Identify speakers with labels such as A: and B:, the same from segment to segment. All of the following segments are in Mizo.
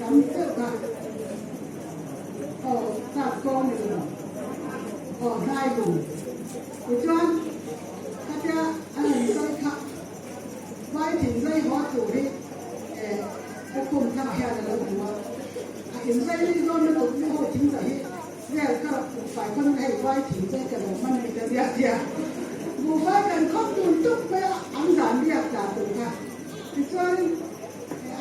A: tam deuh kha aw sap kawng ni lo aw hlai lung tichuan khatia an han sawi kha vai thing zai haw tur hi eh pu khum thang hian a lo hmu a a inzai ni zawn lutuk mi ho thing zah hi vel ka rak buhfai pawn hei vai thing zai ka lo hman ni ta nia tia buhfai kan khawp dun tuk mai a an zan biak ta tur kha tichuan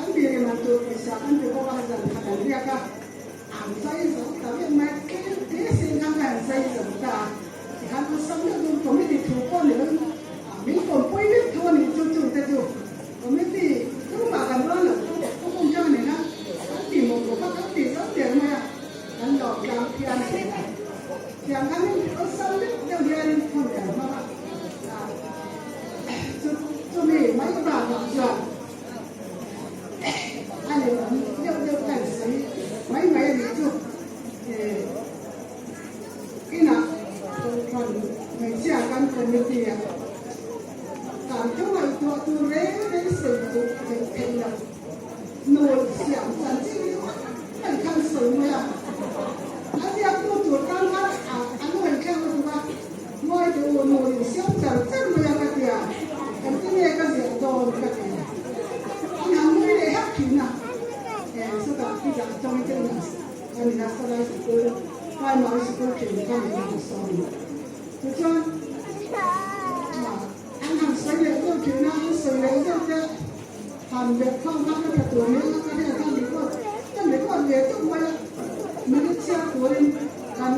A: An biri man tur pawisa an pe bawk a, zan khat an riak a, an zai zo ta vek mai, tlem te sin khan ka han zai zo ta a, tikhan an sam deuh deuh committee thu pawh ni loin min kawmpui vek tho a nih chu chung te chu committee tumah kan rual lo chu pu kum chang a nena kan tih mawh bawk a, kan tih zo der mai a, kan lawm tlang phian a ni a, tiang khan in awlsam deuh deuh hianin hun kan hmang a, chu chumi mai bakah chuan. A leh awm deuh deuh ka insawi mai mai a nih chu. Inah kohhran hmeichhia kan committee a kan thu ngaihtuah tur reng reng sawi duh theih theih loh nawi siam chanchin ringawt mai khan sawi mai a. A ziaktu tur tan khan a nawi thleng lutuk a, Ngawi teh u, nawi in siam char char mai a ka ti a, engtin nge ka ziah dawn ka ti a. An han nui leh hak thin a, eh chutah pi dah atangin te inah kan ina salai sikul primary sikul thin kha min han sawm a. Tichuan an han sawi leh deuh thin a, an sawi leh deuh te han belh khawm kha ka tha tur nia ka hriat khan record ka record ve tawp mai a, minute chhiar turin kan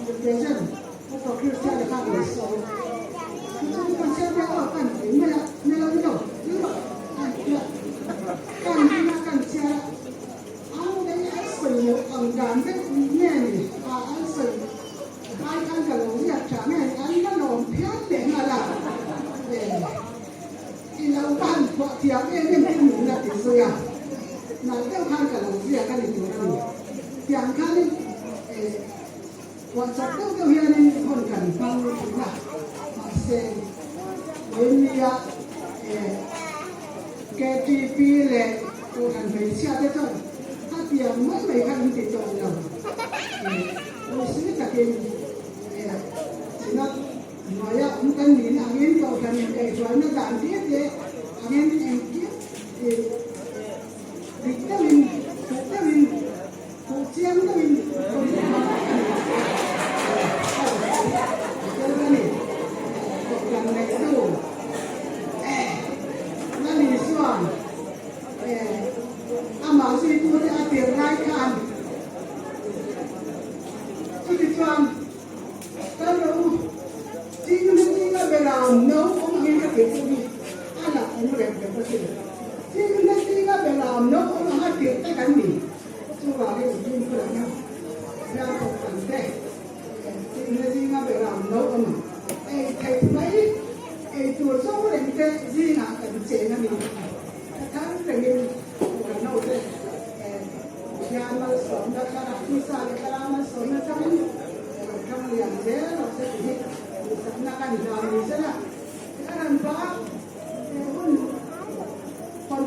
A: represent Upa Kristiana khan min sawi. Tichuan kan siam a aw kan ti mai a, ni lo ni lo, ni lo kan ti a, kan ding a kan chhiar a, ang lei an sawi loh ang dan deuh nge ni a an sawi ai khan ka lo riak tha nge ni an la lawm phian leh nghal a, eh i lo va han phuah thiam em em hi min la ti zui a, nalh deuh khan ka lo ziak a ni tur a ni, tiang khanin eh. Puahchak deuh deuh hianin hawn kan hmang thin a, mahse Vawinia KTP leh Kohhran hmeichhia te chuan khatiang mai mai kha an ti tawh lo. Puisui takin Synod hnuaia awm kan nihna angin Kohhran inkaihhruaina dan te te angin engkim dik deuhin, fuh deuhin, Fuh chiang deuhin rawn hmang a ni a tel a ni. Kohhran neitu Lali chuan amah zuitute a tir lai khan chuti chuan kal rawh u, ching na ching a bela no awm angin ka tirh chu hi a la awm reng reng a sin. Ching na ching a bela no awm anga tirh te kan ni. Chuvangin fimkhur ang a, hriat thawk kan te tihna zinga beram lo awm ang. Ei theih mai, ei tur zawng reng te zingah kan chen a ni. Tha thar rengin kan naute hian malsawmna thlarau tisa leh thlarau malsawmna changin lo thang lian zel rawh se tih hi duhsakna kan hlan ni sela. A ran pah a, he hun hawn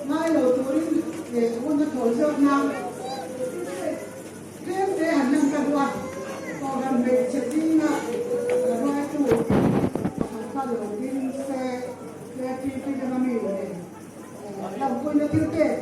A: Ngai lo turin leh hun a thawl zawk nan tlem te han lan ka duh a, Kohhran hmeichhe zinga ka ruaitu pakhat kha lo ding se, KTP lama mi leh lampuina thil pek.